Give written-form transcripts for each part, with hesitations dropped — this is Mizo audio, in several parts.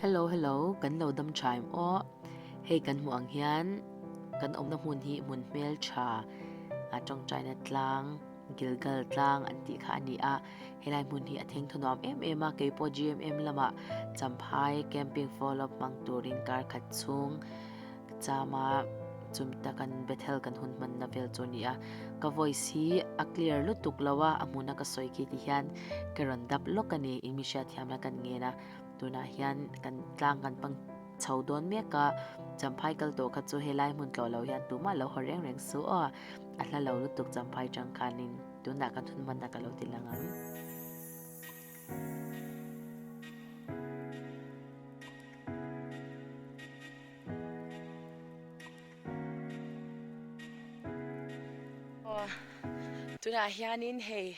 Hello hello kan lo dam tha em aw hei kan hmuh ang hian kan awmna hmun hi hmun hmel tha a tawngtaina tlang Gilgal tlang an tih kha a ni a helai hmun hi a theng thaw nuam em em a keipawh GMM lamah Champhai camping follow up hmang turin kar khat chhung Chama chumi ta kan Bethel kan hun hmanna vel chu a ni a, ka voice hi a clear lutuk lo a, a hmuna ka sawi khi ti hian ka rawn dap lawk a ni, eng mi hriatthiamna kan ngen a, tunah hian kan tlang kan pang chho dawn mek a, Champhai kal tawh kha chu helai hmun tlawh lo hian tumah lo haw reng reng suh aw, a hla lo lutuk Champhai tang khanin tunah kan hun hmanna ka lo ti lang ang. Tunah hianin hei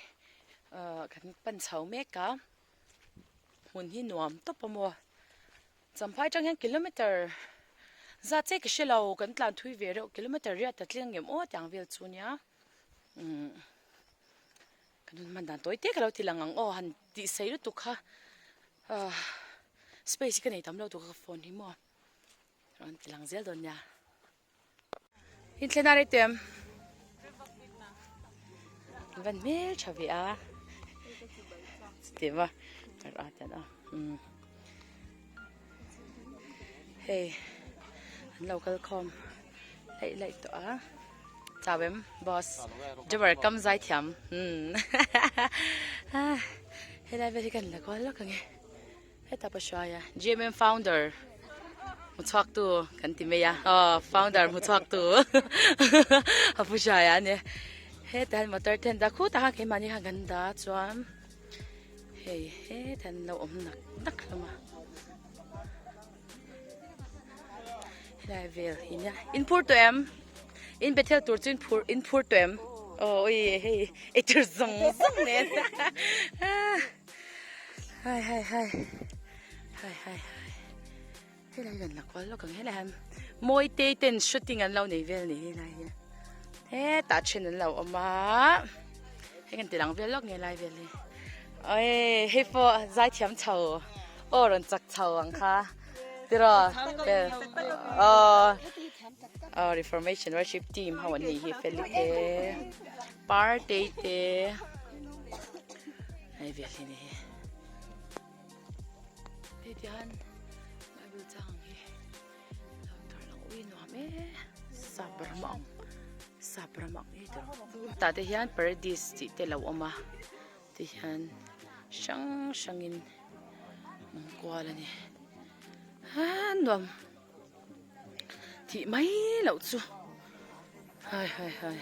kan pan chho mek a, hmun hi nuam tawp a maw. Champhai atang hian kilometer zat che ka hre lo, kan tlan thui ve reuh kilometer riat a tling ang em aw tiang vel chu nia. Umm ka nun hman dan tawi te ka lo ti lang ang aw han tih sei lutuk kha ah space hi ka nei tam lo tuk a ka phone hi maw rawn ti lang zel dawn nia. Inthlena rei tawh em? An van hmel tha ve a chuti maw a tan a umm. Hei an lo kal khawm laih laih tawh a chau em boss driver kam zai thiam umm helai vel hi kan la kual lawk ang e hetah pawh hruai a gmm founder hmu chhuak tu kan ti mai a aw founder hmu chhuak tu a pu hruai a nia hetah hian motor te an dah khutah khan keimahni khan kan dah chuan. Hei hetah an lo awm nak nak hlawm a helai vel hi nia in phur tawh em in bethel tur chu in phur in phur tawh em aw ui hei eitur zawng zawng nen hai hai hai hai hai hai helai hi kan la kual lawk ang helai hian mawi te ten shooting an lo nei vel a ni helai hian hetah then an lo awm a hei kan ti lang vel lawk nge lai vel hi awii hei pawh zaithiam chho aw rawn chak chho ang kha tiraw aw aw reformation worship team ho an nih hi feli te partei te hei vel hi ni hi. Hei ti hian Bible chang ang hi lo tar lang ui nuam e sap ram ang sap ram ang hi tawh tah te hian paradise tih te lo awm a ti hian hrang hrang in awm kual a ni a nuam thih mai loh chu hai hai hai.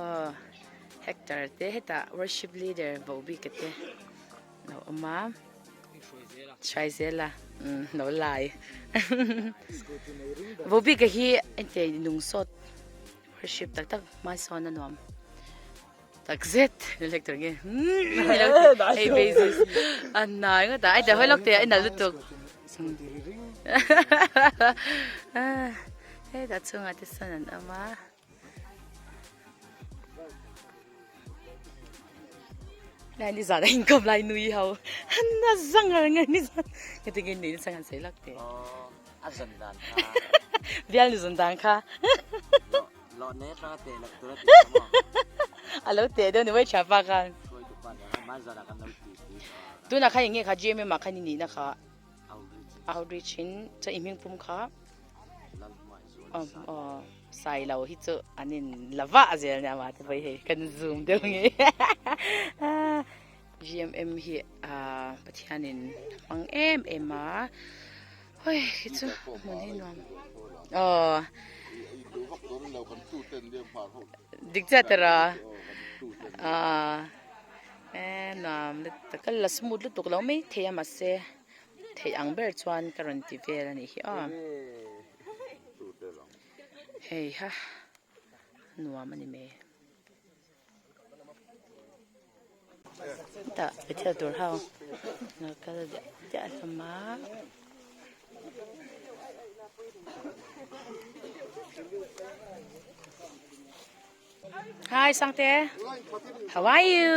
Aw Hector te hetah worship leader vo bik te lo awm a hruai zel a umm lo lai vo bik a hi engtiang nung sawt worship tak tak hmaisawn a nuam tak zet Hector nge hei basis a hnai ngawt a ai ta hawi lawk teh a i nalh lutuk hetah chungah te sawn an awm a. Lai ni zan a inkawm lai nui ho an a zang a reng a ni zan ka ti nge ni sang an sawi lak te a zan dan kha bial ni zan dan kha lo ne tanga te lo tur a ti mo a lo te deuh ni mai tha pa khan hruai tu pa ne ma zan a kan lo ti ti tuna kha enge kha GMM ah khan ni na kha outreach in cha i hming pum kha Aw sai lo hi chu an in la vah zel nia mah te pawh hi hei kan zoom deuh nge GMM hi ah Pathianin a hmang em em a hawi khi chu hmun hi nuam aw dik chiah tiraw ah e nuam lutuk ka la smooth lutuk lo maithei a mahse. Theih ang ber chuan ka rawn ti vel a nih hi aw. Hei ha nuam a ni mai. Tah Bethel tur ho lo kal diah diah hlawm a. Hi Sangte, how are you?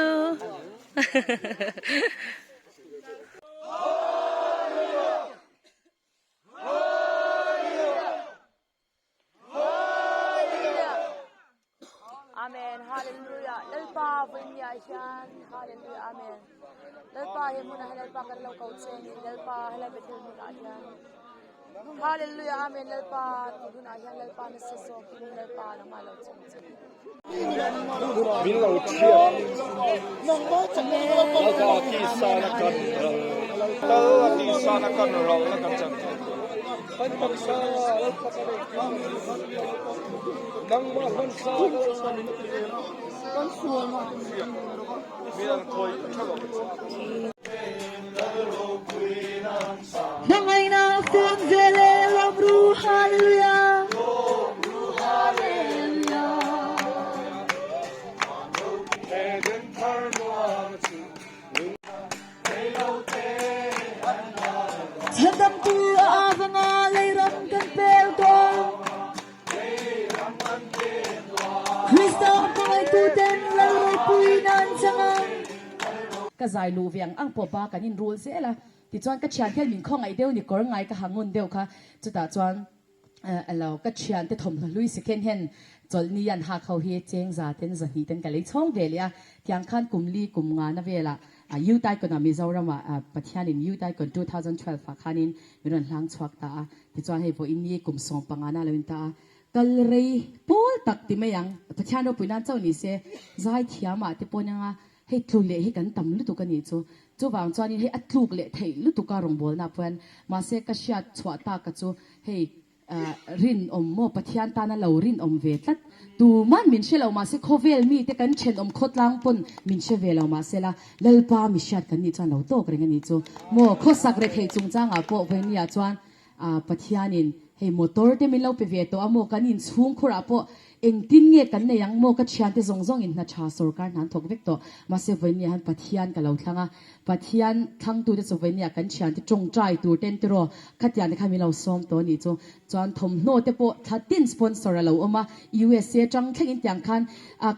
he hmunah hian Lalpa kan lo ko che a ni Lalpa helai Bethel hmunah hian Hallelujah Amen Lalpa tih hunah hian Lalpa nasa zawkin Lalpa nangmah lo chawm che. Min lo thiat Lalpa tisana kan ral Tal a tisana kan ral na kan chan thei tur Kan taksa Lalpa kan ei kim Nangmah hman sa Lalpa min ti em Kan sualna te min ti em lova Min an khawih tha lo Hmangaihna fun zel e lawm ru Hallelujah Chhandamtu a avanga leiram kan pel tawn Krista hmangaihtu ten lal ropui nan chang ang. Ka zai luh ve ang ang pawh ba kan inrul zel a, tichuan ka thian hian min khawngaih deuh ni kawr ngai ka ha ngun deuh kha, chutah chuan alo ka thian te thawmhnaw hlui second hand chawlhni an hak ho hi cheng za ten zahnih ten ka lei chhawng ve leh a, tiang khan kum li kum nga na velah Youth Icon ah Mizoram ah Pathianin Youth Icon 2012 ah khanin min rawn hlang chhuak ta a, tichuan hei vawiin ni kum 15 na lo in ta a, kal rei pawl tak ti mai ang, Pathian ropui nan chauh ni se, zaithiam ah te pawh nia hei tlu leh hi kan tam lutuk a nih chu, chuvang chuanin hei a tluk leh theih lutuk a rawngbawlna ah pawh hian, mahse ka hriat chhuah tak a chu hei Rinawm maw? Pathian tana lo rinawm ve tlat. Tuman min hre lo mahse khawvel mite kan thenawm khawtlang pawn min hre ve lo mahsela Lalpa mi hriat kan nih chuan lo tawk reng a nih chu. Maw khawsak rethei chungchangah pawh vawinia chuan Pathianin hei motor te min lo pe ve tawh a maw kan inchhungkhurah pawh Engtin nge kan nei ang maw? Ka thiante zawng zawngin hna tha sorkar hna an thawk vek tawh. Mahse vawinia han Pathian ka lo thlang a, Pathian thlangtute chu vawinia kan thiante tawngtai tur ten tiraw khatiang te khan min lo sawm tawh a nih chu. Chuan thawmhnaw te pawh thla tin sponsor a lo awm a, USA atang thlengin tiang khan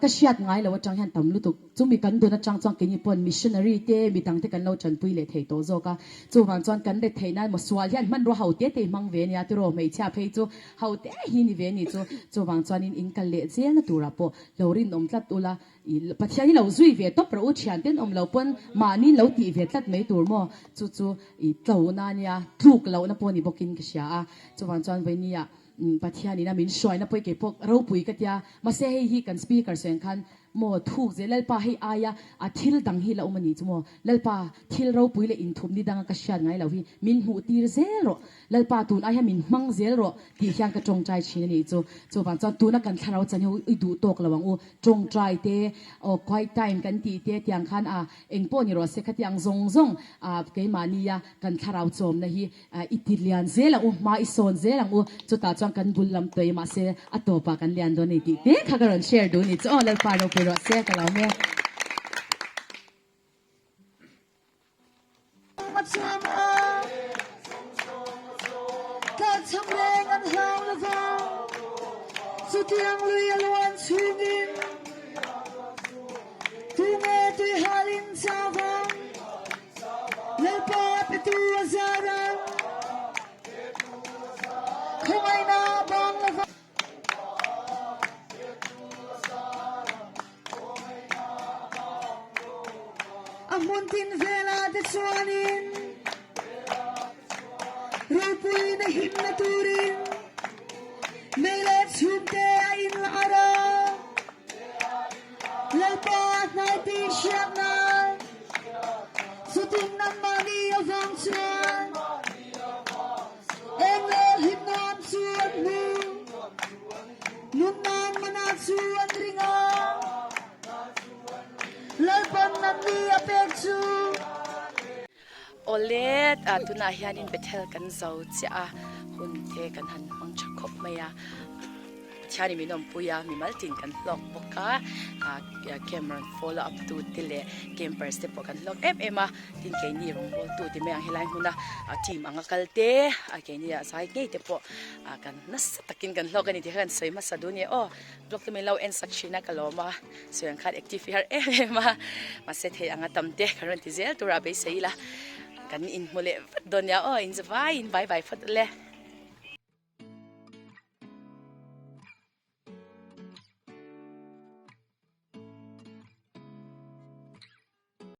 ka hriat ngai lo atang hian tam lutuk. Chumi kan dun atang chuan keini pawn missionary te midang te kan lo tanpui leh thei tawh zawk a. Chuvang chuan kan let theih nan maw sual hian hmanrua ho te te hi hmang ve nia tiraw hmeichhia phei chu ho te hi ni ve ni chu. Chuvang chuanin in kal leh zelna turah pawh lo rinawm tlat ula i Pathian hi lo zui ve tawp rawh u thian ten awm lo pawn mahni lo tih ve tlat mai tur maw chu chu i tlo na nia tluk lohna pawh ni bawkin ka hria a. Chuvang chuan vawinia Pathianin a min hruaina pawh i kei pawh ropui ka tia mahse hei hi kan speaker sawi ang khan Maw thuk ze Lalpa hei aia a thil dang hi la awm a nih chu maw? Lalpa thil ropui leh inthup ni danga ka hriat ngai lo hi min hmuh tir zel rawh. Lalpa tun ai hian min hmang zel rawh tih hian ka tawngtai thin a nih chu. Chuvang chuan tuna kan thlarau chan hi i duh tawk lo ang u. Tawngtai te, aw quiet time kan tih te tiang khan a engpawh ni rawh se khatiang zawng zawng a keimahnia kan thlarau chawmna hi I ti lian zel ang u, hma i sawn zel ang u, chutah chuan kan bul lam tawih mahse a tawpah kan lian dawn a ni tih te kha ka rawn share duh a ni chu aw Lalpa ropui rawh se ka lo awm e. A cham a, tlahchham reng an hlau lova, chutiang lui a luan chhungin tunge tui halin chau vang. Lalpa petu a zar ang. Khawngaihna bang lova. A hmun tin velah te chuanin ropuina himna turin mei leh chhumte a inlar a. Lalpa hnai tih hriat nan chutin nangmahni avang chuan eng leh hlim nan chu an hmu, nun nan mana chu an ring a, Lalpan nanni a pek chu. Awle, tunah hianin Bethel kan zo chiah a, hun te kan han hmang tha khawp mai a. Pathianin min awmpui a, mimal tin kan hlawk bawk a, camp rawn follow up tu te leh campers te pawh kan hlawk em em a, tin keini rawngbawltu ti mai ang helai hmuna team anga kal te, keini ah zai ngei te pawh kan nasa takin kan hlawk a ni tih kha kan sawi hmasa duh a ni aw, blog te min lo en sak thin a ka lawm a, sawi ang khan active hi har em em a, mahse thei anga tam te kan rawn ti zel tur a beisei ila kan inhmu leh vat dawn nia aw, inzavaiin bye bye phawt ule.